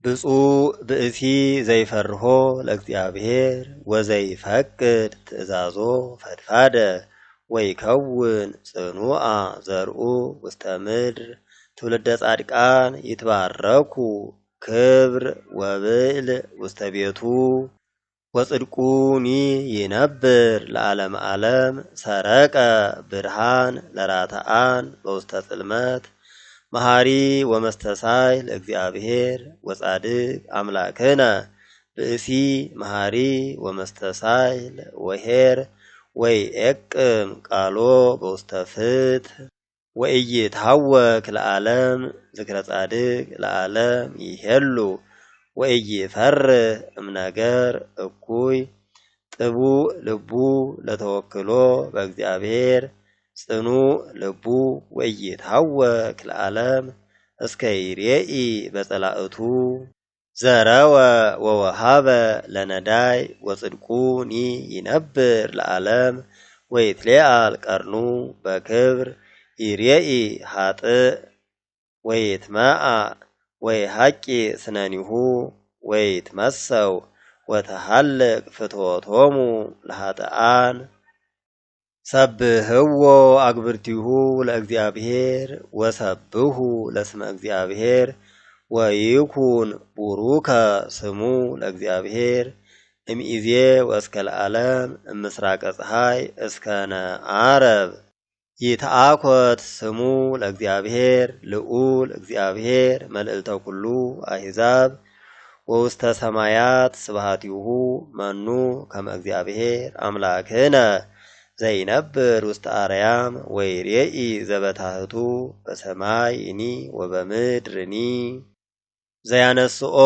ብፁዕ ብእሲ ዘይፈርሆ ለእግዚአብሔር ወዘይፈቅድ ትእዛዞ ፈድፋደ ወይከውን ጽኑአ ዘርኡ ውስተ ምድር። ትውልደ ጻድቃን ይትባረኩ ክብር ወብዕል ውስተ ቤቱ ወጽድቁኒ ይነብር ለዓለመ ዓለም። ሰረቀ ብርሃን ለራተአን በውስተ ጽልመት መሐሪ ወመስተሳይ ለእግዚአብሔር ወጻድቅ አምላክነ። ብእሲ መሐሪ ወመስተሳይል ወሄር ወይዔቅም ቃሎ በውስተ ፍትሕ ወኢይትሐወክ ለዓለም። ዝክረ ጻድቅ ለዓለም ይሄሉ ወኢይፈርህ እምነገር እኩይ። ጥቡዕ ልቡ ለተወክሎ በእግዚአብሔር ጽኑዕ ልቡ ወኢይትሐወክ ለዓለም እስከ ይሬኢ በጸላእቱ። ዘረወ ወወሃበ ለነዳይ ወጽድቁኒ ይነብር ለዓለም ወይትሌዓል ቀርኑ በክብር። ይሬኢ ኃጥእ ወይትመዓ ወይሐቂ ስነኒሁ ወይትመሰው ወተሃልቅ ፍትወቶሙ ለኃጥኣን። ሰብህዎ አግብርቲሁ ለእግዚአብሔር ወሰብሁ ለስመ እግዚአብሔር ወይኩን ቡሩከ ስሙ ለእግዚአብሔር እምኢዜ ወእስከ ለዓለም እምስራቀ ፀሐይ እስከ ነዓረብ። ይትአኮት ስሙ ለእግዚአብሔር ልዑል እግዚአብሔር መልዕልተ ኩሉ አሕዛብ ወውስተ ሰማያት ስብሐቲሁ። መኑ ከመ እግዚአብሔር አምላክነ ዘይነብር ውስተ አርያም ወይሬኢ ዘበታህቱ በሰማይኒ ወበምድርኒ። ዘያነስኦ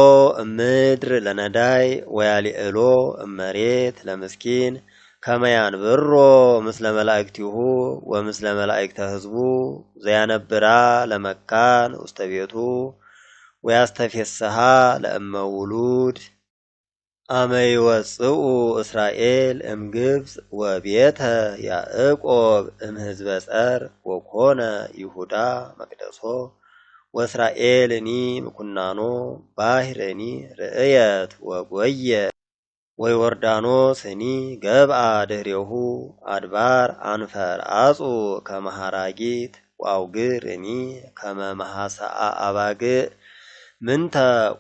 እምድር ለነዳይ ወያልዕሎ እመሬት ለምስኪን ከመ ያንብሮ ምስለ መላእክቲሁ ወምስለ መላእክተ ሕዝቡ። ዘያነብራ ለመካን ውስተ ቤቱ ወያስተፌስሃ ለእመ ውሉድ። አመ ይወፅኡ እስራኤል እምግብፅ ወቤተ ያዕቆብ እምሕዝበ ጸር። ወኮነ ይሁዳ መቅደሶ ወእስራኤልኒ ምኩናኖ። ባሕርኒ ርእየት ወጎየ ወዮርዳኖስኒ ገብአ ድኅሬሁ። አድባር አንፈርአጹ ከመ ሐራጊት ወአውግርኒ ከመ መሐሰአ አባግዕ። ምንተ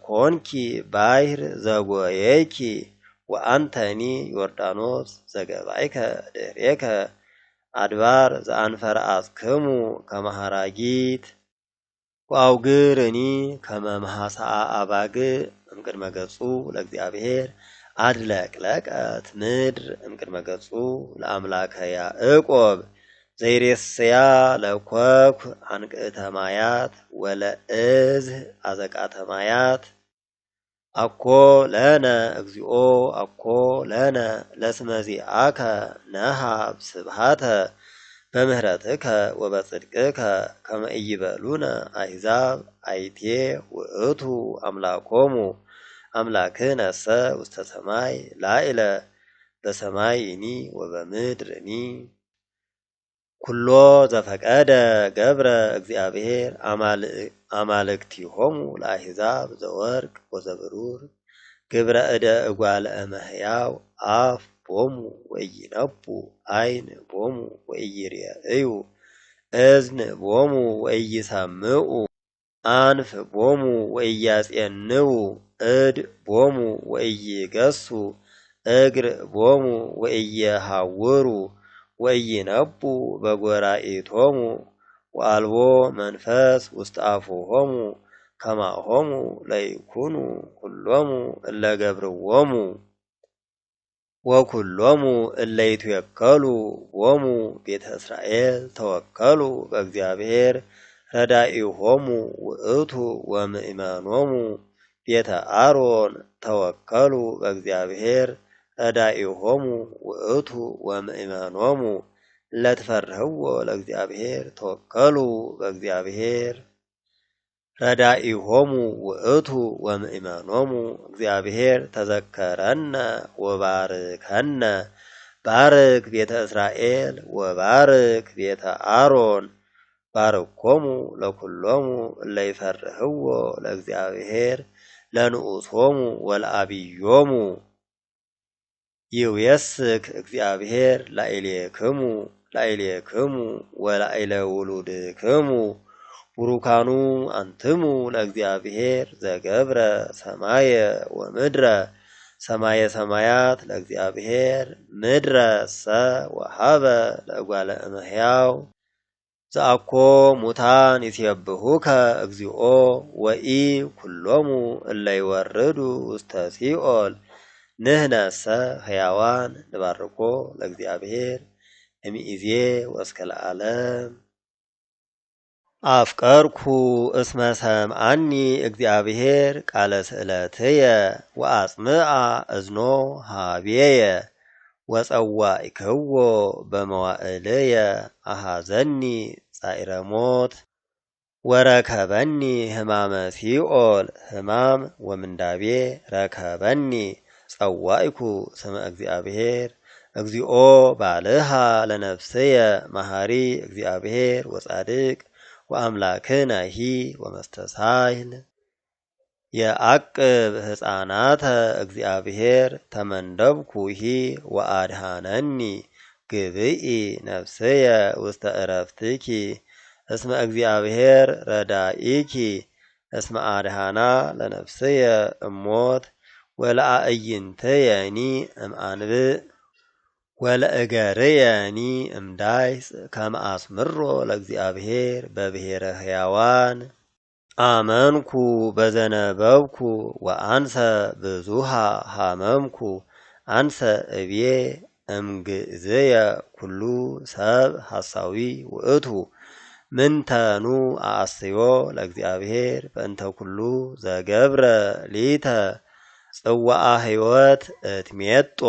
ኮንኪ ባሕር ዘጎየይኪ ወአንተኒ ዮርዳኖስ ዘገባእከ ድኅሬከ። አድባር ዘአንፈርአጽክሙ ከመ ሐራጊት ወአውግርኒ ከመ መሐሰአ አባግዕ እምቅድመ ገጹ ለእግዚአብሔር። አድለቅለቀት ምድር እምቅድመ ገጹ ለአምላከ ያዕቆብ። ዘይሬስያ ለኮኩ አንቅዕተ ማያት ወለእዝህ አዘቃተ ማያት። አኮ ለነ እግዚኦ አኮ ለነ ለስመ ዚአከ ነሃብ ስብሃተ በምህረትከ ወበጽድቅከ ከመ ኢይበሉነ አሕዛብ አይቴ ውእቱ አምላኮሙ። አምላክነሰ ውስተ ሰማይ ላዕለ በሰማይኒ ወበምድርኒ። ኩሎ ዘፈቀደ ገብረ እግዚአብሔር አማልክቲሆሙ ለአሕዛብ ዘወርቅ ወዘብሩር ግብረ እደ እጓለ እመሕያው። አፍ ቦሙ ወኢይነቡ ዓይን ቦሙ ወኢይሬእዩ እዝን ቦሙ ወኢይሰምዑ አንፍ ቦሙ ወኢያጼንዉ እድ ቦሙ ወኢይገሡ እግር ቦሙ ወኢየሐውሩ ወኢይነቡ በጎራኢቶሙ ወአልቦ መንፈስ ውስተ አፉሆሙ። ከማሆሙ ለይኩኑ ኩሎሙ እለ ገብርዎሙ ወኩሎሙ እለ ይትወከሉ ቦሙ። ቤተ እስራኤል ተወከሉ በእግዚአብሔር ረዳኢሆሙ ውእቱ ወምእመኖሙ። ቤተ አሮን ተወከሉ በእግዚአብሔር ረዳኢሆሙ ውእቱ ወምእመኖሙ። ለትፈርህዎ ለእግዚአብሔር ተወከሉ በእግዚአብሔር ረዳኢሆሙ ውእቱ ወምእመኖሙ። እግዚአብሔር ተዘከረነ ወባርከነ ባርክ ቤተ እስራኤል ወባርክ ቤተ አሮን። ባርኮሙ ለኩሎሙ እለ ይፈርህዎ ለእግዚአብሔር ለንዑሶሙ ወለአብዮሙ። ይውየስክ እግዚአብሔር ላዕሌክሙ ላዕሌክሙ ወላዕለ ውሉድክሙ። ቡሩካኑ አንትሙ ለእግዚአብሔር ዘገብረ ሰማየ ወምድረ። ሰማየ ሰማያት ለእግዚአብሔር ምድረሰ ወሀበ ለእጓለ እመሕያው። ዘአኮ ሙታን ይሴብሑከ እግዚኦ ወኢ ኩሎሙ እለ ይወርዱ ውስተ ሲኦል። ንሕነሰ ሕያዋን ንባርኮ ለእግዚአብሔር እምይእዜ ወእስከ ለዓለም። አፍቀርኩ እስመ ሰምዓኒ እግዚአብሔር ቃለ ስእለትየ ወአጽምዓ እዝኖ ኀቤየ። ወጸዋዕክዎ በመዋዕልየ አኀዘኒ ጻዕረ ሞት። ወረከበኒ ሕማመ ሲኦል ሕማም ወምንዳቤ ረከበኒ። ጸዋዕኩ ስመ እግዚአብሔር እግዚኦ ባልሃ ለነፍስየ። መሐሪ እግዚአብሔር ወጻድቅ ወአምላክነሂ ወመስተሳይል። የዐቅብ ሕፃናተ እግዚአብሔር ተመንደብኩሂ ወአድኀነኒ። ግብኢ ነፍስየ ውስተ ዕረፍትኪ እስመ እግዚአብሔር ረዳኢኪ። እስመ አድኀና ለነፍስየ እሞት ወለአዕይንትየኒ እምአንብዕ ወለእገርየኒ እምዳይስ ከመ አስምሮ ለእግዚአብሔር በብሔረ ሕያዋን። አመንኩ በዘነበብኩ ወአንሰ ብዙሃ ሃመምኩ። አንሰ እብዬ እምግእዝየ ኩሉ ሰብ ሐሳዊ ውእቱ። ምንተኑ አአስዮ ለእግዚአብሔር በእንተ ኩሉ ዘገብረ ሊተ። ጽዋአ ሕይወት እትሜጦ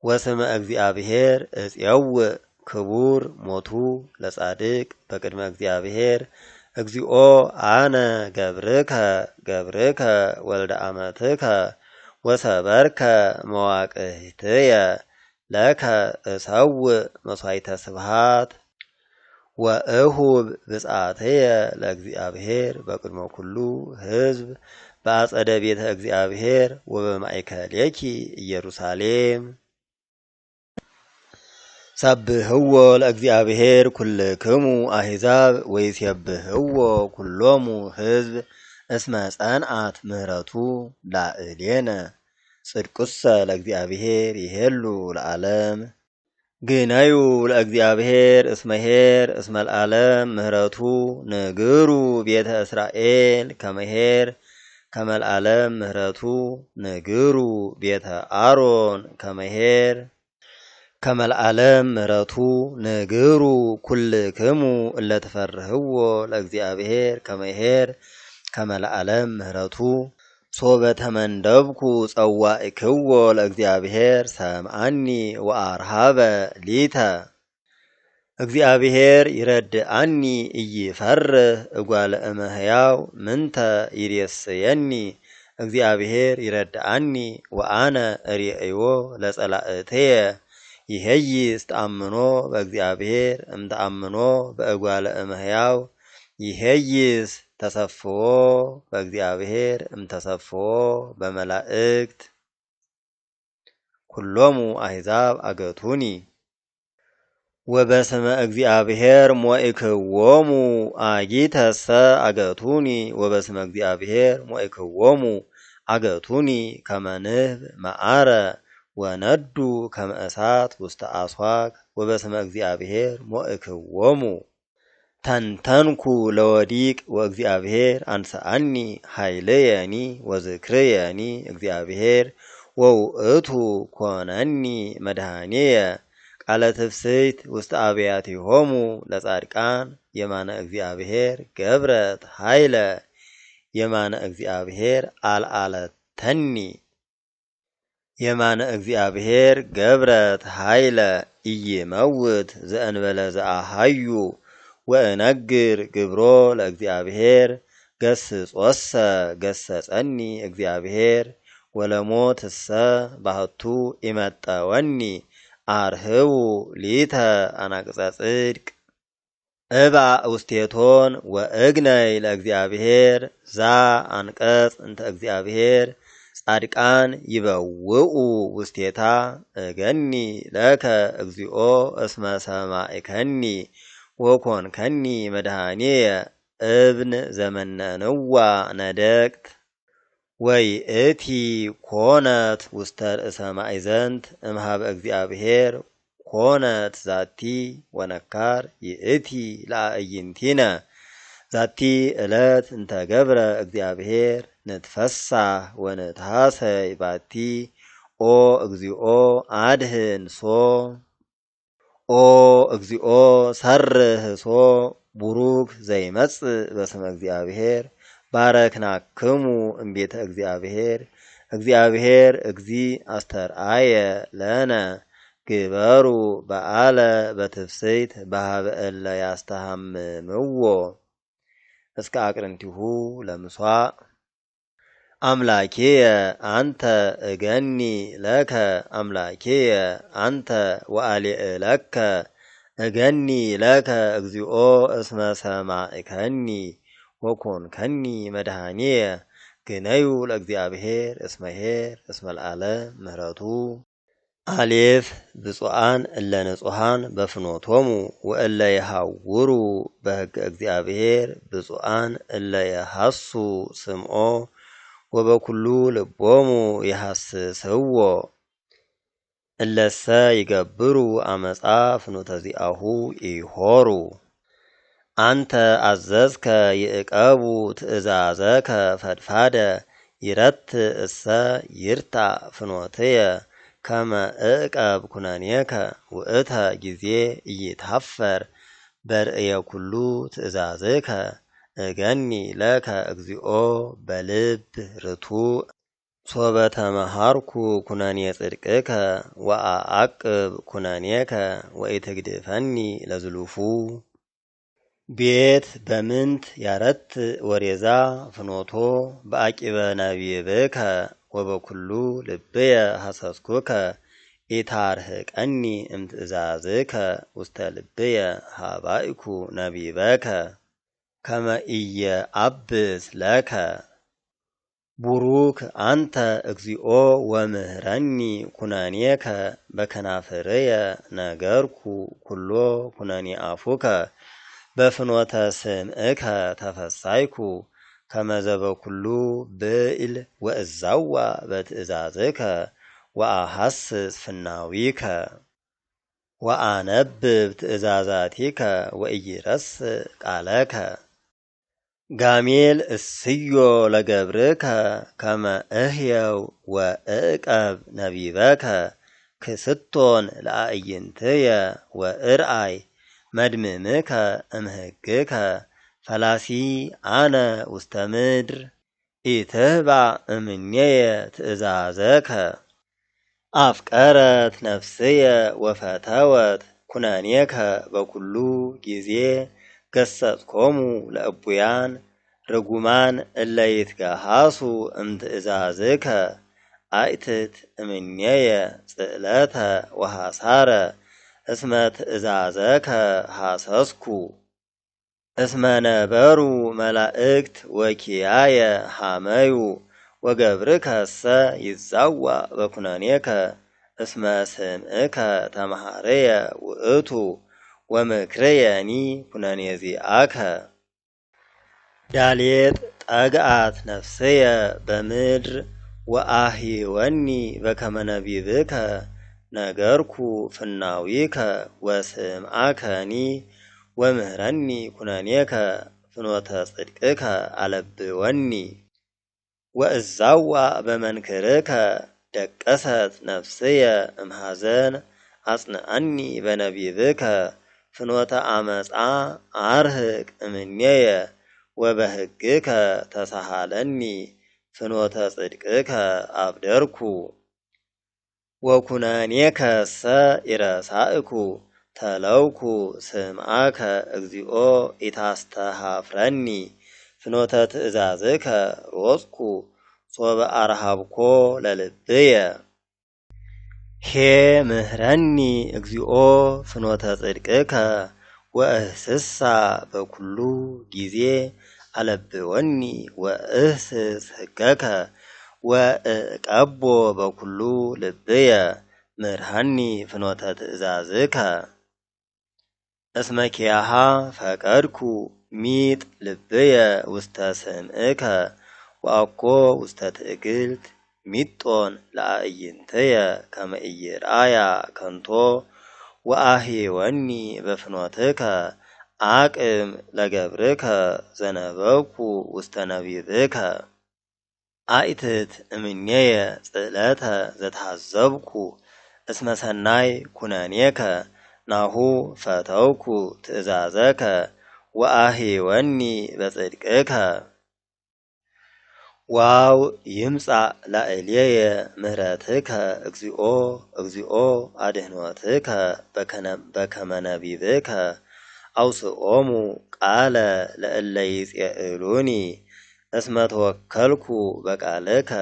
ወስመ እግዚአብሔር እፄውእ። ክቡር ሞቱ ለጻድቅ በቅድመ እግዚአብሔር። እግዚኦ አነ ገብርከ ገብርከ ወልደ አመትከ ወሰበርከ መዋቅህትየ። ለከ እሰውእ መሥዋዕተ ስብሃት ወእሁብ ብፅዓትየ ለእግዚአብሔር በቅድመ ኩሉ ሕዝብ በአጸደ ቤተ እግዚአብሔር ወበማእከሌኪ ኢየሩሳሌም። ሰብህዎ ለእግዚአብሔር ኩልክሙ አሕዛብ ወይሴብህዎ ኩሎሙ ሕዝብ። እስመ ጸንዓት ምህረቱ ላዕሌነ ጽድቁሰ ለእግዚአብሔር ይሄሉ ለዓለም። ግነዩ ለእግዚአብሔር እስመ ኄር እስመ ለዓለም ምህረቱ። ንግሩ ቤተ እስራኤል ከመ ኄር ከመ ለዓለም ምህረቱ። ንግሩ ቤተ አሮን ከመ ኄር ከመ ለዓለም ምህረቱ። ንግሩ ኩልክሙ እለ ትፈርህዎ ለእግዚአብሔር ከመ ኄር ከመ ለዓለም ምህረቱ። ሶበ ተመንደብኩ ጸዋዕክዎ ለእግዚአብሔር ሰምዓኒ ወአርሃበ ሊተ። እግዚአብሔር ይረድአኒ ኢይፈርህ እጓለ እመሕያው ምንተ ይሬስየኒ። እግዚአብሔር ይረድአኒ ወአነ እሬእዮ ለጸላእትየ። ይሄይስ ተአምኖ በእግዚአብሔር እምተአምኖ በእጓለ እመሕያው። ይሄይስ ተሰፍዎ በእግዚአብሔር እምተሰፍዎ በመላእክት። ኩሎሙ አሕዛብ አገቱኒ ወበስመ እግዚአብሔር ሞኢክዎሙ። አጊተሰ አገቱኒ ወበስመ እግዚአብሔር ሞኢክዎሙ። አገቱኒ ከመ ንህብ መዓረ ወነዱ ከመ እሳት ውስተ አስዋክ ወበስመ እግዚአብሔር ሞእክዎሙ። ተንተንኩ ለወዲቅ ወእግዚአብሔር አንስአኒ። ኃይልየኒ ወዝክርየኒ እግዚአብሔር ወውእቱ ኮነኒ መድኃኒየ። ቃለ ትፍስሕት ውስተ አብያቲሆሙ ለጻድቃን። የማነ እግዚአብሔር ገብረት ኃይለ የማነ እግዚአብሔር አልዓለተኒ። የማነ እግዚአብሔር ገብረት ኃይለ ኢይመውት ዘእንበለ ዘአሃዩ። ወእነግር ግብሮ ለእግዚአብሔር። ገስጾሰ ገሰጸኒ እግዚአብሔር ወለሞትሰ ባህቱ ኢመጠወኒ። አርህቡ ሊተ አናቅጸ ጽድቅ። እባ ውስቴቶን ወእግነይ ለእግዚአብሔር ዛ አንቀጽ እንተ እግዚአብሔር ጻድቃን ይበውኡ ውስቴታ እገኒ ለከ እግዚኦ እስመ ሰማዕከኒ ወኮንከኒ መድኃኒየ እብን ዘመነንዋ ነደቅት ወይእቲ ኮነት ውስተ ርእሰ ማእዘንት እምሃበ እግዚአብሔር ኮነት ዛቲ ወነካር ይእቲ ለአዕይንቲነ ዛቲ ዕለት እንተ ገብረ እግዚአብሔር ንትፈሳህ ወንትሐሰይ ባቲ ኦ እግዚኦ አድህን ሶ ኦ እግዚኦ ሰርህ ሶ ቡሩክ ዘይመጽእ በስመ እግዚአብሔር ባረክናክሙ እምቤተ እግዚአብሔር እግዚአብሔር እግዚ አስተርአየ ለነ ግበሩ በዓለ በትፍስሕት በኀበ እለ ያስተሐምምዎ እስከ አቅርንቲሁ ለምሷዕ አምላኬየ አንተ እገኒ ለከ አምላኬየ አንተ ወአልዕለከ እገኒ ለከ እግዚኦ እስመ ሰማዕከኒ ወኮንከኒ መድኃኒየ ግነዩ ለእግዚአብሔር እስመ ኄር እስመ ለዓለም ምህረቱ። አሌፍ ብፁዓን እለ ንጹሐን በፍኖቶሙ ወእለ የሐውሩ በሕገ እግዚአብሔር ብፁዓን እለ የሐሱ ስምዖ ወበኩሉ ልቦሙ የሐስስዎ እለሰ ይገብሩ አመፃ ፍኖተ ዚአሁ ይሖሩ። አንተ አዘዝከ ይዕቀቡ ትእዛዘከ ፈድፋደ ይረት እሰ ይርታ ፍኖትየ ከመ እዕቀብ ኩነኔከ ውእተ ጊዜ ኢይትኀፈር በርእየ ኩሉ ትእዛዝከ እገኒ ለከ እግዚኦ በልብ ርቱዕ ሶበ ተመሃርኩ ኩነኔ ጽድቅከ ወአዐቅብ ኩነኔከ ወኢትግድፈኒ ለዝሉፉ። ቤት በምንት ያረት ወሬዛ ፍኖቶ በአቂበ ነቢብከ ወበኩሉ ልብየ ሐሰስኩከ ኢታርህቀኒ እምትእዛዝከ ውስተ ልብየ ሀባይኩ ነቢበከ ከመ ኢየአብስ ለከ። ቡሩክ አንተ እግዚኦ ወምህረኒ ኩነኔከ በከናፍርየ ነገርኩ ኩሎ ኩነኔ አፉከ በፍኖተ ስምዕከ ተፈሳይኩ ከመዘበኩሉ ብኢል ወእዛዋ በትእዛዝከ ወአሐስስ ፍናዊከ ወአነብብ ትእዛዛቲከ ወኢይረስዕ ቃለከ። ጋሜል እስዮ ለገብርከ ከመ እህየው ወእዕቀብ ነቢበከ ክስቶን ለአዕይንትየ ወእርአይ መድምምከ እምሕግከ ፈላሲ አነ ውስተ ምድር ኢትህባእ እምኔየ ትእዛዘከ። አፍቀረት ነፍስየ ወፈተወት ኩነኔከ በኩሉ ጊዜ ገሰጽኮሙ ለእቡያን ርጉማን እለ ይትገሃሱ እምትእዛዝከ አይትት እምኔየ ጽዕለተ ወሐሳረ እስመ ትእዛዘከ ሐሰስኩ። እስመ ነበሩ መላእክት ወኪያየ ሐመዩ ወገብርከሰ ይዛዋ በኩነኔከ እስመ ስምዕከ ተመሃርየ ውእቱ ወምክርየኒ ኩነኔ ዚአከ። ዳሌጥ ጠግአት ነፍስየ በምድር ወአህይወኒ በከመ ነቢብከ ነገርኩ ፍናዊከ ወስምዓከኒ ወምህረኒ ኩነኔከ ፍኖተ ጽድቅከ አለብወኒ። ወእዛዋ በመንክርከ ደቀሰት ነፍስየ እምሐዘን አጽንዐኒ በነቢብከ ፍኖተ አመፃ አርህቅ እምኔየ ወበሕግከ ተሳሃለኒ ፍኖተ ጽድቅከ አብደርኩ። ወኩነኔከሰ ኢረሳእኩ ተለውኩ ስምዓከ እግዚኦ ኢታስተሃፍረኒ ፍኖተ ትእዛዝከ ሮጽኩ ሶበ አርሃብኮ ለልብየ። ሄ ምህረኒ እግዚኦ ፍኖተ ጽድቅከ ወእህስሳ በኩሉ ጊዜ አለብወኒ ወእህስስ ሕገከ ወእቀቦ በኩሉ ልብየ ምርሃኒ ፍኖተ ትእዛዝከ። እስመ ኪያሃ ፈቀድኩ ሚጥ ልብየ ውስተ ስምዕከ ወአኮ ውስተ ትእግልት ሚጦን ለአዕይንትየ ከመ ኢይርአያ ከንቶ ወአህይወኒ በፍኖትከ አቅም ለገብርከ ዘነበብኩ ውስተ ነቢብከ። አኢትት እምኔየ ጽእለተ ዘተሃዘብኩ እስመ ሰናይ ኩነኔከ ናሁ ፈተውኩ ትእዛዘከ ወአህይወኒ በጽድቅከ። ዋው ይምጻእ ላዕሌየ ምህረትከ እግዚኦ እግዚኦ አድህኖትከ በከመ ነቢብከ አውስኦሙ ቃለ ለእለ ይጼእሉኒ እስመ ተወከልኩ በቃልከ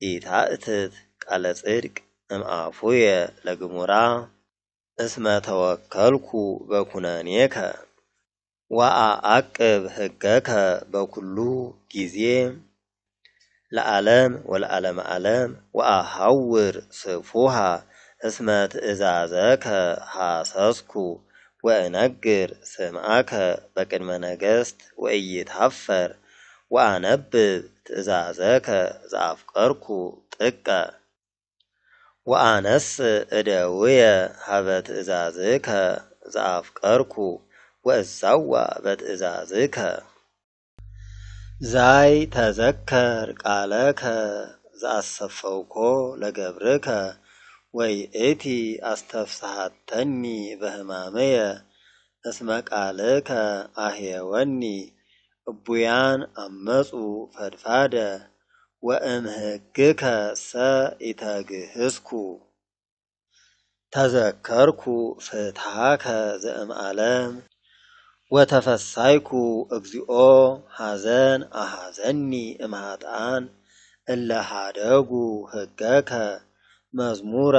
ኢታእትት ቃለ ጽድቅ እምአፉየ ለግሙራ እስመ ተወከልኩ በኩነኔከ። ወአዐቅብ ሕገከ በኩሉ ጊዜ ለዓለም ወለዓለመ ዓለም ወአሐውር ስፉሃ እስመ ትእዛዘከ ሐሰስኩ ወእነግር ስምዓከ በቅድመ ነገሥት ወኢይትኀፈር ወአነብብ ትእዛዘከ ዘአፍቀርኩ ጥቀ። ወአነሥእ እደውየ ሀበ ትእዛዝከ ዘአፍቀርኩ ወእዛዋ በትእዛዝከ። ዛይ ተዘከር ቃለከ ዘአሰፈውኮ ለገብርከ ወይእቲ አስተፍስሐተኒ በሕማምየ እስመ ቃልከ አህየወኒ። እቡያን አመፁ ፈድፋደ ወእምሕግከ ሰ ኢተግህዝኩ። ተዘከርኩ ፍትሐከ ዘእምዓለም ወተፈሳይኩ እግዚኦ ሐዘን አሐዘኒ እምኃጥኣን እለ ኀደጉ ሕገከ መዝሙረ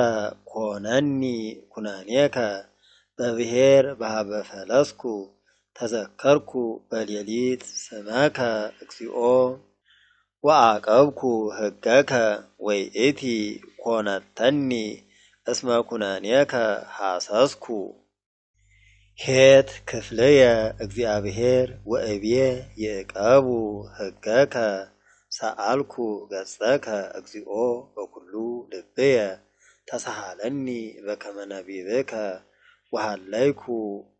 ኮነኒ ኩነኔከ በብሔር በኀበ ፈለስኩ ተዘከርኩ በሌሊት ስመከ እግዚኦ ወአቀብኩ ሕገከ ወይእቲ ኮነተኒ እስመ ኩነኔከ ሐሰስኩ። ኄት ክፍልየ እግዚአብሔር ወእብየ ይዕቀቡ ሕገከ ሰአልኩ ገጸከ እግዚኦ በኩሉ ልብየ ተሳሃለኒ በከመ ነቢብከ ወሃለይኩ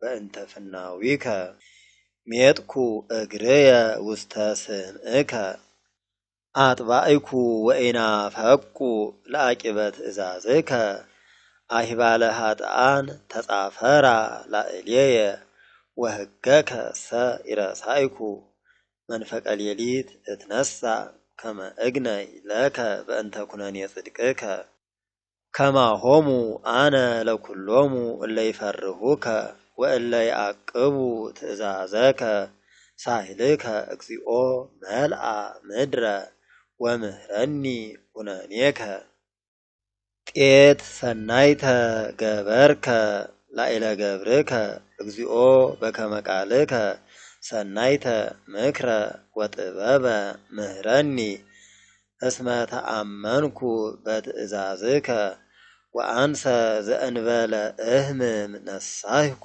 በእንተ ፍናዊከ። ሜጥኩ እግርየ ውስተ ስምዕከ አጥባእኩ ወኢናፈቁ ለአቂበ ትእዛዝከ። አሂባለ ኃጥኣን ተጻፈራ ላዕሌየ ወሕገከ ሰ ኢረሳይኩ። መንፈቀ ሌሊት እትነሣ ከመ እግነይ ለከ በእንተ ኩነኔ ጽድቅከ። ከማሆሙ አነ ለኩሎሙ እለ ይፈርሁከ ወእለ ይዐቅቡ ትእዛዘከ። ሳህልከ እግዚኦ መልአ ምድረ ወምህረኒ ኩነኔከ። ጤት ሰናይተ ገበርከ ላዕለ ገብርከ እግዚኦ በከመ ቃልከ ሰናይተ ምክረ ወጥበበ ምህረኒ። እስመ ተአመንኩ በትእዛዝከ ወአንሰ ዘእንበለ እህምም ነሳህኩ።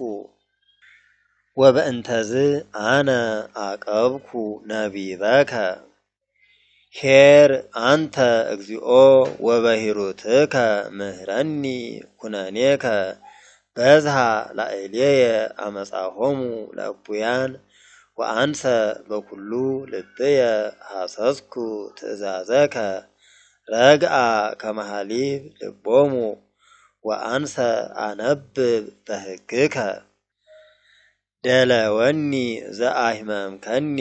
ወበእንተዝ አነ አቀብኩ ነቢበከ። ኄር አንተ እግዚኦ ወበሂሩትከ ምህረኒ ኩነኔከ። በዝሃ ላዕሌየ አመፃሆሙ ለእቡያን ወአንሰ በኩሉ ልብየ ሐሰስኩ ትእዛዘከ። ረግአ ከመ ሐሊብ ልቦሙ ወአንሰ አነብብ በሕግከ። ደለወኒ ዘአሕመምከኒ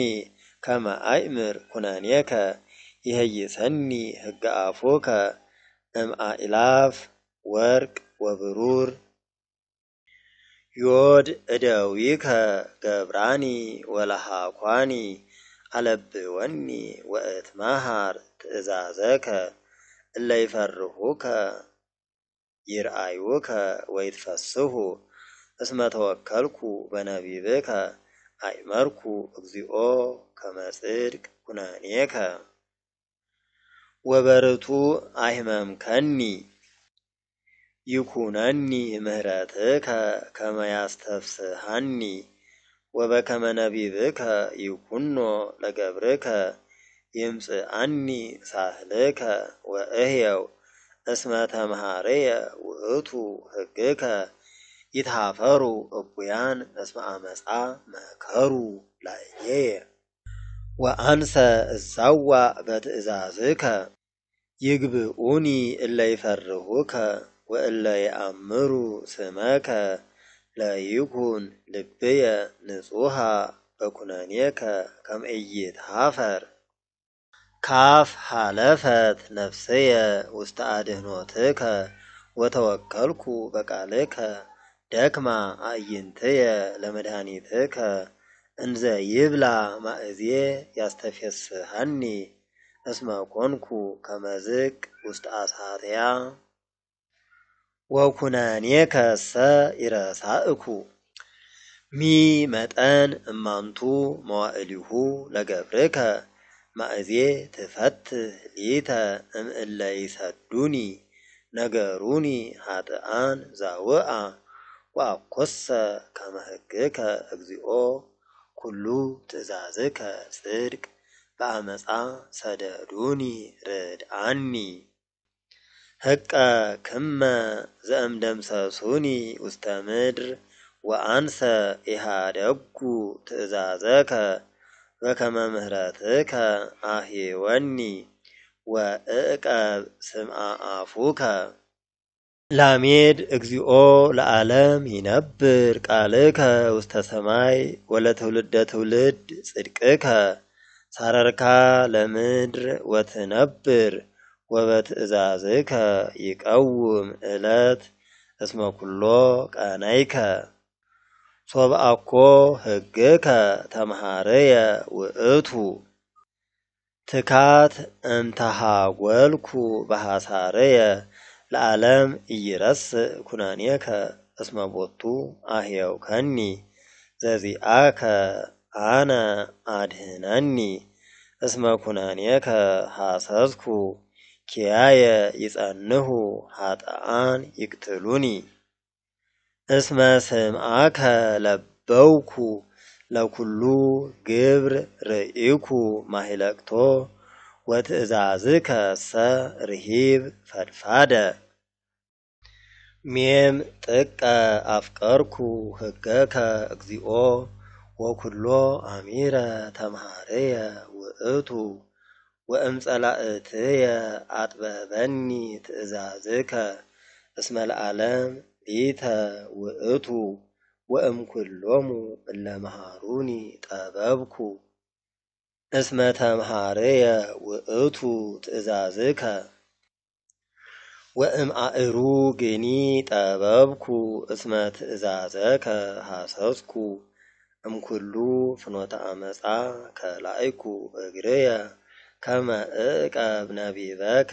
ከመ አእምር ኩነኔከ። ይሄይሰኒ ሕገ አፉከ እምአእላፍ ወርቅ ወብሩር። ዮድ እደዊከ ገብራኒ ወለሃኳኒ አለብወኒ ወእትመሃር ትእዛዘከ። እለ ይፈርሁከ ይርአዩከ ወይትፈስሑ እስመ ተወከልኩ በነቢብከ አእመርኩ እግዚኦ ከመ ጽድቅ ኩነኔከ። ወበርቱ አሕመምከኒ ይኩነኒ ምህረትከ ከመ ያስተፍስሐኒ ወበከመ ነቢብከ ይኩኖ ለገብርከ ይምጽአኒ ሳህልከ ወእህየው እስመ ተምሃርየ ውእቱ ሕግከ ይትሃፈሩ እቡያን እስመ አመፃ መከሩ ላዕሌየ። ወአንሰ እዛዋእ በትእዛዝከ ይግብኡኒ እለ ይፈርሁከ ወእለ ይአምሩ ስመከ ለይኩን ልብየ ንጹሐ በኩነኔከ ከመ ኢይትሃፈር። ካፍ ሀለፈት ነፍስየ ውስተ አድኅኖትከ ወተወከልኩ በቃልከ ደክማ አዕይንትየ ለመድኃኒትከ እንዘ ይብላ ማእዜ ያስተፌስሐኒ እስመ ኮንኩ ከመ ዝቅ ውስተ አሳትያ። ወኩነኔከሰ ኢረሳእኩ። ሚ መጠን እማንቱ መዋዕሊሁ ለገብርከ ማእዜ ትፈትህ ሊተ እምእለ ይሰዱኒ ነገሩኒ ኃጥኣን ዛውአ ወአኮሰ ከመ ሕግከ እግዚኦ ኩሉ ትእዛዝከ ጽድቅ በአመፃ ሰደዱኒ ርድአኒ። ህቀ ክመ ዘእምደምሰሱኒ ውስተ ምድር ወአንሰ ኢሃደጉ ትእዛዘከ በከመ ምህረትከ አህወኒ ወእቀብ ስምዐ አፉከ። ላሜድ እግዚኦ ለዓለም ይነብር ቃልከ ውስተ ሰማይ ወለትውልደ ትውልድ ጽድቅከ። ሳረርካ ለምድር ወትነብር ወበትእዛዝከ ይቀውም ዕለት እስመ ኩሎ ቀናይከ። ሶብአኮ ሕግከ ተምሃርየ ውእቱ ትካት እምተሃጐልኩ በሐሳርየ ለዓለም ኢይረስእ ኩነኔከ እስመ ቦቱ አህየውከኒ ዘዚአከ አነ አድህነኒ እስመ ኩነኔከ ሐሰስኩ ኪያየ ይጸንሁ ኃጥኣን ይቅትሉኒ። እስመ ስምዓከ ለበውኩ ለኩሉ ግብር ርኢኩ ማሂለቅቶ ወትእዛዝከሰ ርሂብ ፈድፋደ። ሜም ጥቀ አፍቀርኩ ሕገከ እግዚኦ ወኩሎ አሚረ ተምሃርየ ውእቱ ወእምጸላእትየ አጥበበኒ ትእዛዝከ እስመ ለዓለም ሊተ ውእቱ ወእምኩሎሙ እለ መሃሩኒ ጠበብኩ። እስመ ተምሃርየ ውእቱ ትእዛዝከ ወእምአእሩግኒ ጠበብኩ እስመ ትእዛዘከ ሐሰስኩ። እምኩሉ ፍኖተ አመፃ ከላእኩ እግርየ ከመ እዕቀብ ነቢበከ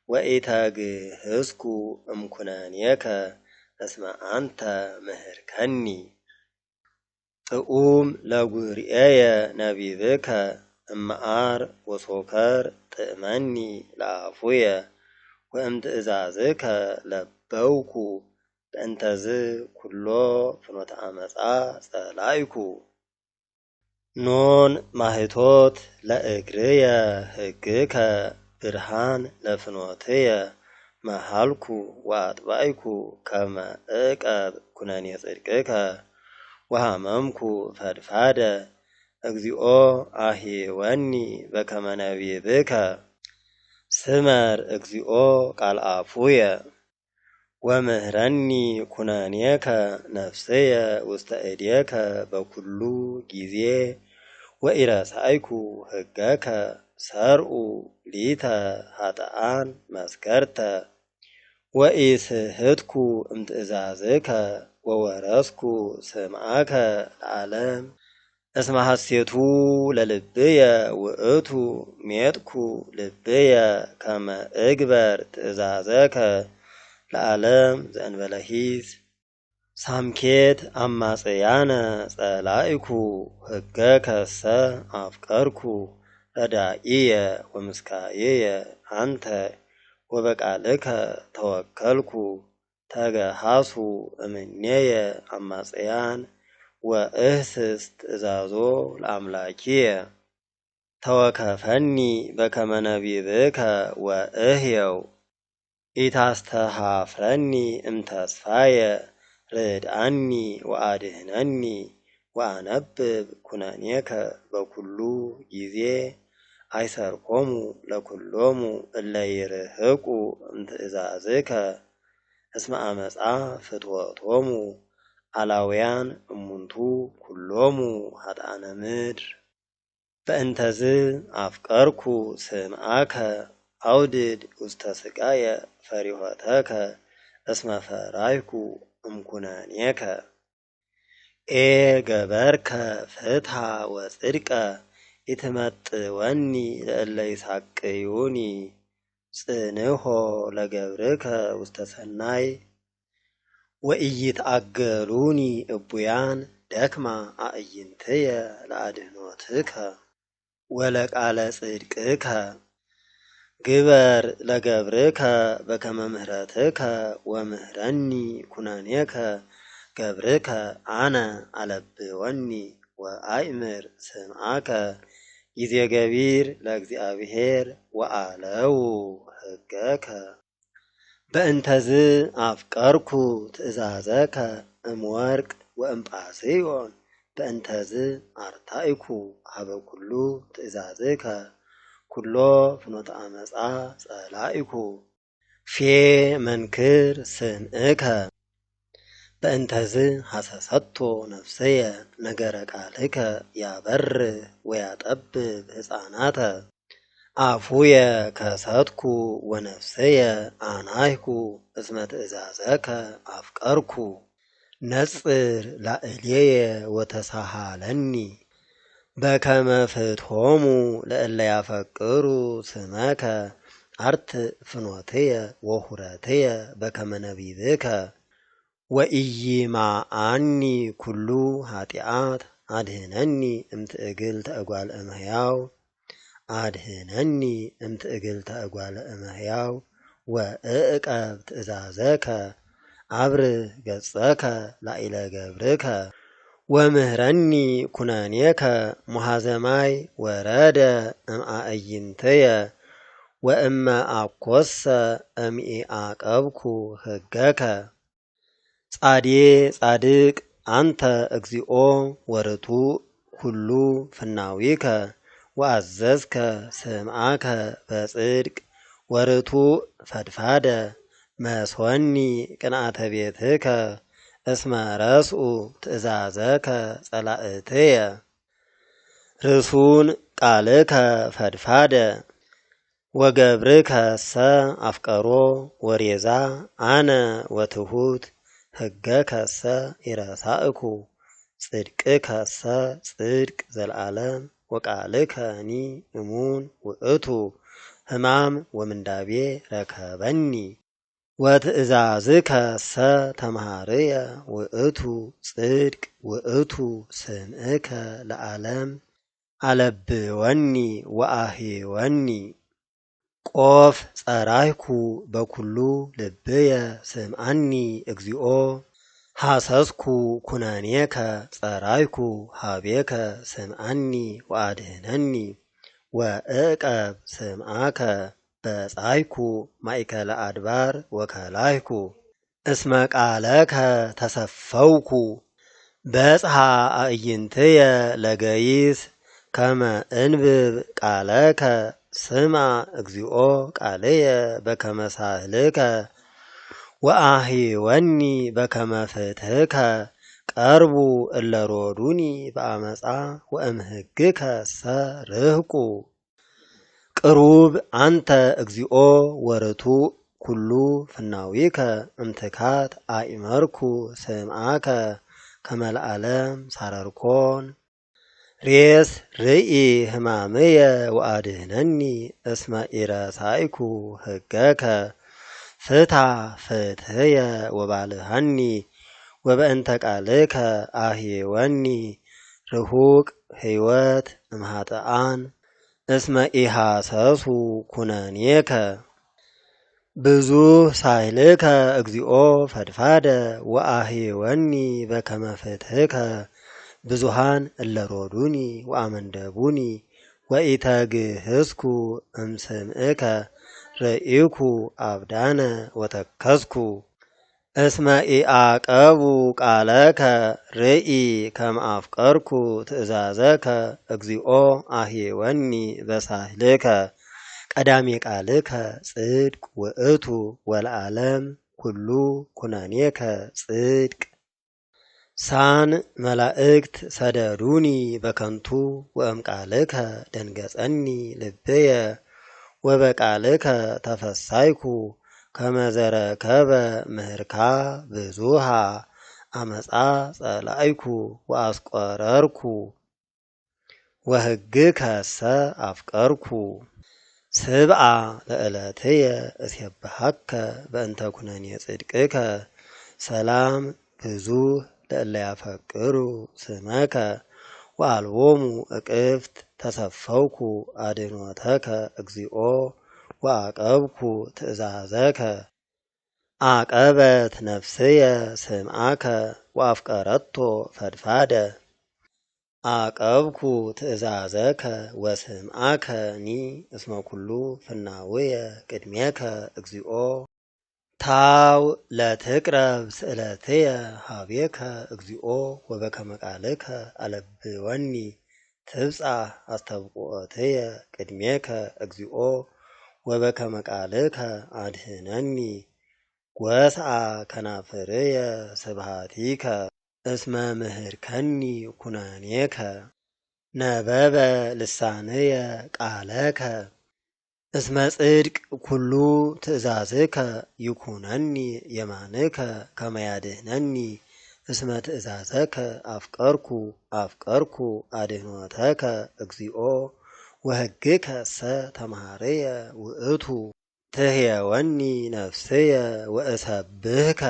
ወኢተግህዝኩ እምኩነኔከ እስመ አንተ ምህርከኒ። ጥዑም ለጉርኤየ ነቢብከ እመዓር ወሶከር ጥእመኒ ለአፉየ ወእምትእዛዝከ ለበውኩ በእንተዝ ኩሎ ፍኖተ አመፃ ጸላእኩ። ኖን ማህቶት ለእግርየ ሕግከ ብርሃን ለፍኖትየ መሃልኩ ወአጥባእኩ ከመ እዕቀብ ኩነኔ ጽድቅከ ወሃመምኩ ፈድፋደ እግዚኦ አሂወኒ በከመ ነቢብከ። ስመር እግዚኦ ቃል አፉየ ወምህረኒ ኩነኔከ ነፍስየ ውስተ እዴከ በኩሉ ጊዜ ወኢረሳይኩ ሕገከ ሰርኡ ሊተ ኃጥኣን መስከርተ ወኢስሕትኩ እምትእዛዝከ ወወረስኩ ስምዓከ ለዓለም። እስመ ሐሴቱ ለልብየ ውእቱ ሜጥኩ ልብየ ከመ እግበር ትእዛዘከ ለዓለም ዘእንበለ ሂስ። ሳምኬት አማጽያነ ጸላእኩ ሕገከሰ አፍቀርኩ ረዳኢየ ወምስካየየ አንተ ወበቃልከ ተወከልኩ ተገሃሱ እምኔየ አማጽያን ወእህስስ ትእዛዞ ለአምላኪየ። ተወከፈኒ በከመ ነቢብከ ወእህየው ኢታስተሃፍረኒ እምተስፋየ ርድአኒ ወአድህነኒ ወአነብብ ኩነኔከ በኩሉ ጊዜ አይሰርኮሙ ለኩሎሙ እለ ይርህቁ እምትእዛዝከ እስመ አመፃ ፍትወቶሙ አላውያን እሙንቱ ኩሎሙ ኃጥአነ ምድር። በእንተዝ አፍቀርኩ ስምዓከ አውድድ ውስተ ሥጋየ ፈሪሆተከ እስመ ፈራይኩ እምኩነኔከ። ኤ ገበርከ ፍትሐ ወጽድቀ ኢትመጥወኒ ለእለ ይሳቅዩኒ ጽንሖ ለገብርከ ውስተ ሰናይ ወኢይትአገሉኒ እቡያን ደክማ አዕይንትየ ለአድኅኖትከ ወለቃለ ጽድቅከ። ግበር ለገብርከ በከመ ምህረትከ ወምህረኒ ኩነኔከ ገብርከ አነ አለብወኒ ወአእምር ስምዓከ ጊዜ ገቢር ለእግዚአብሔር ወአለው ሕገከ። በእንተዝ አፍቀርኩ ትእዛዘከ እምወርቅ ወእምጳስዮን በእንተዝ አርታኢኩ ሀበ ኩሉ ትእዛዝከ ኩሎ ፍኖተ አመፃ ጸላኢኩ ፌ መንክር ስምዕከ። በእንተዝ ሐሰሰቶ ነፍስየ ነገረ ቃልከ ያበርህ ወያጠብብ ሕፃናተ። አፉየ ከሰትኩ ወነፍስየ አናይኩ እስመ ትእዛዘከ አፍቀርኩ። ነጽር ላዕሌየ ወተሳሃለኒ በከመ ፍትሖሙ ለእለ ያፈቅሩ ስመከ አርት ፍኖትየ ወሁረትየ በከመ ነቢብከ። ወኢይማአኒ ኩሉ ኃጢአት አድህነኒ እምትእግልተ እጓለ እመሕያው አድህነኒ እምትእግልተ እጓለ እመሕያው ወእዕቀብ ትእዛዘከ አብርህ ገጸከ ላዕለ ገብርከ ወምህረኒ ኩነኔከ ሙሃዘማይ ወረደ እምአዕይንትየ ወእመ አኮሰ እምኢአቀብኩ ሕገከ። ጻዴ ጻድቅ አንተ እግዚኦ ወርቱዕ ኩሉ ፍናዊከ ወአዘዝከ ስምዓከ በጽድቅ ወርቱዕ ፈድፋደ መስወኒ ቅንአተ ቤትከ እስመ ረስኡ ትእዛዘከ ጸላእትየ። ርሱን ቃልከ ፈድፋደ ወገብርከሰ አፍቀሮ ወሬዛ አነ ወትሑት ሕገከሰ ኢረሳእኩ ጽድቅከሰ ጽድቅ ዘለዓለም ወቃልከኒ እሙን ውእቱ ሕማም ወምንዳቤ ረከበኒ። ወትእዛዝከሰ ተምሃርየ ውእቱ ጽድቅ ውእቱ ስምዕከ ለዓለም አለብወኒ ወአህወኒ። ቆፍ ጸራይኩ በኩሉ ልብየ ስምዓኒ እግዚኦ ሐሰስኩ ኩነኔከ ጸራይኩ ሀቤከ ስምዓኒ ወአድህነኒ ወእቀብ ስምዓከ በጻይኩ ማእከለ አድባር ወከላይኩ እስመ ቃለከ ተሰፈውኩ። በጽሐ አዕይንትየ ለገይስ ከመ እንብብ ቃለከ ስማ እግዚኦ ቃልየ በከመ ሳህልከ ወአህወኒ በከመ ፍትሕከ። ቀርቡ እለ ሮዱኒ በአመፃ ወእምሕግከሰ ርህቁ። ቅሩብ አንተ እግዚኦ ወርቱዕ ኩሉ ፍናዊከ እምትካት አእመርኩ ስምዓከ ከመ ለዓለም ሳረርኮን። ሬስ ርኢ ህማምየ ወአድህነኒ እስመ ኢረሳይኩ ሕገከ። ፍታ ፍትሕየ ወባልሐኒ ወበእንተ ቃልከ አህየወኒ ርሁቅ ሕይወት እምኃጥኣን እስመ ኢሃሰሱ ኩነኔከ። ብዙኅ ሳህልከ እግዚኦ ፈድፋደ ወአህየወኒ በከመ ፍትሕከ። ብዙኃን እለ ሮዱኒ ወአመንደቡኒ ወኢተግህዝኩ እምስምዕከ። ርእይኩ አብዳነ ወተከዝኩ እስመ ኢአቀቡ ቃለከ። ርኢ ከመ አፍቀርኩ ትእዛዘከ እግዚኦ አህየወኒ በሳህልከ። ቀዳሜ ቃልከ ጽድቅ ውእቱ ወለዓለም ኩሉ ኩነኔከ ጽድቅ። ሳን መላእክት ሰደዱኒ በከንቱ ወእምቃልከ ደንገጸኒ ልብየ። ወበቃልከ ተፈሳይኩ ከመዘረከበ ምህርካ ብዙሃ። አመፃ ጸላእኩ ወአስቆረርኩ ወሕግከሰ አፍቀርኩ። ስብዓ ለዕለትየ እስየብሐከ በእንተ ኩነኔ ጽድቅከ። ሰላም ብዙኅ ለእለ ያፈቅሩ ስመከ ወአልቦሙ እቅፍት። ተሰፈውኩ አድኅኖተከ እግዚኦ ወአቀብኩ ትእዛዘከ። አቀበት ነፍስየ ስምዓከ ወአፍቀረቶ ፈድፋደ። አቀብኩ ትእዛዘከ ወስምዓከኒ እስመ ኩሉ ፍናውየ ቅድሜከ እግዚኦ። ታው ለትቅረብ ስእለትየ ሀቤከ እግዚኦ ወበከመ ቃልከ አለብወኒ። ትብጻሕ አስተብቅዖትየ ቅድሜከ እግዚኦ ወበከመ ቃልከ አድኅነኒ። ጐስዓ ከናፍርየ ስብሐቲከ እስመ ምህርከኒ ኩነኔከ። ነበበ ልሳንየ ቃለከ እስመ ጽድቅ ኩሉ ትእዛዝከ። ይኩነኒ የማንከ ከመ ያድኅነኒ እስመ ትእዛዘከ አፍቀርኩ። አፍቀርኩ አድኅኖተከ እግዚኦ ወሕግከሰ ተምሃርየ ውእቱ። ትህየወኒ ነፍስየ ወእሰብህከ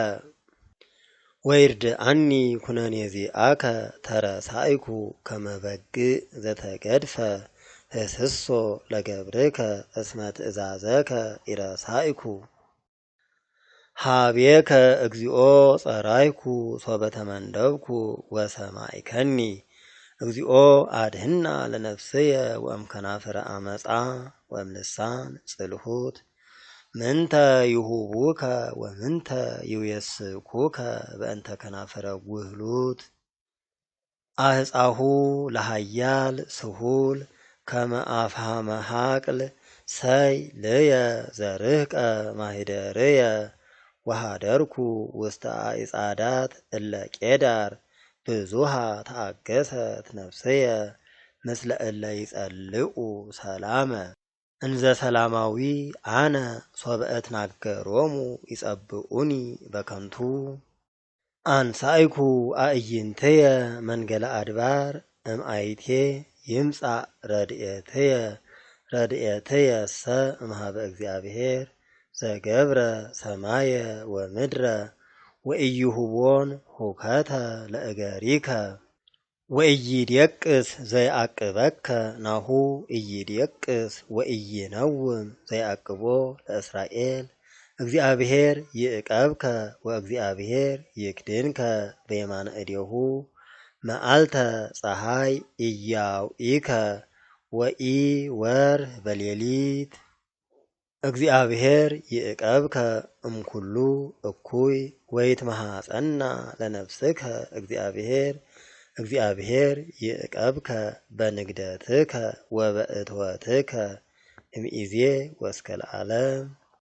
ወይርድአኒ ኩነኔ ዚአከ። ተረሳይኩ ከመ በግዕ ዘተገድፈ ህስሶ ለገብርከ እስመ ትእዛዘከ ኢረሳይኩ። ሀቤከ እግዚኦ ጸራይኩ ሶበ ተመንደብኩ ወሰማይከኒ። እግዚኦ አድህና ለነፍስየ ወእምከናፍረ አመፃ ወእምልሳን ጽልሁት። ምንተ ይሁቡከ ወምንተ ይውየስኩከ በእንተ ከናፍረ ጉህሉት። አህፃሁ ለሃያል ስሁል ከመ አፍሃመ ሐቅል። ሰይ ልየ ዘርህቀ ማሂደርየ ወሃደርኩ ውስተ አዕጻዳት እለ ቄዳር። ብዙሃ ተአገሰት ነፍስየ ምስለ እለ ይጸልኡ ሰላመ። እንዘ ሰላማዊ አነ ሶበ እትናገሮሙ ይጸብኡኒ በከንቱ። አንሳይኩ አዕይንትየ መንገለ አድባር እምአይቴ ይምጻእ ረድኤትየ። ረድኤትየሰ እምኀበ እግዚአብሔር ዘገብረ ሰማየ ወምድረ። ወኢይሁቦን ሁከተ ለእገሪከ። ወኢይዴቅስ ዘይአቅበከ ናሁ ኢይዴቅስ ወኢይነውም ዘይአቅቦ ለእስራኤል። እግዚአብሔር ይዕቀብከ ወእግዚአብሔር ይክድንከ በየማነ እዴሁ። መዓልተ ፀሐይ ኢያውኢከ ወኢ ወርኅ በሌሊት። እግዚአብሔር ይዕቀብከ እምኩሉ እኩይ ወይትመሃፀና ለነፍስከ እግዚአብሔር። እግዚአብሔር ይዕቀብከ በንግደትከ ወበእትወትከ እምይእዜ ወእስከ ለዓለም።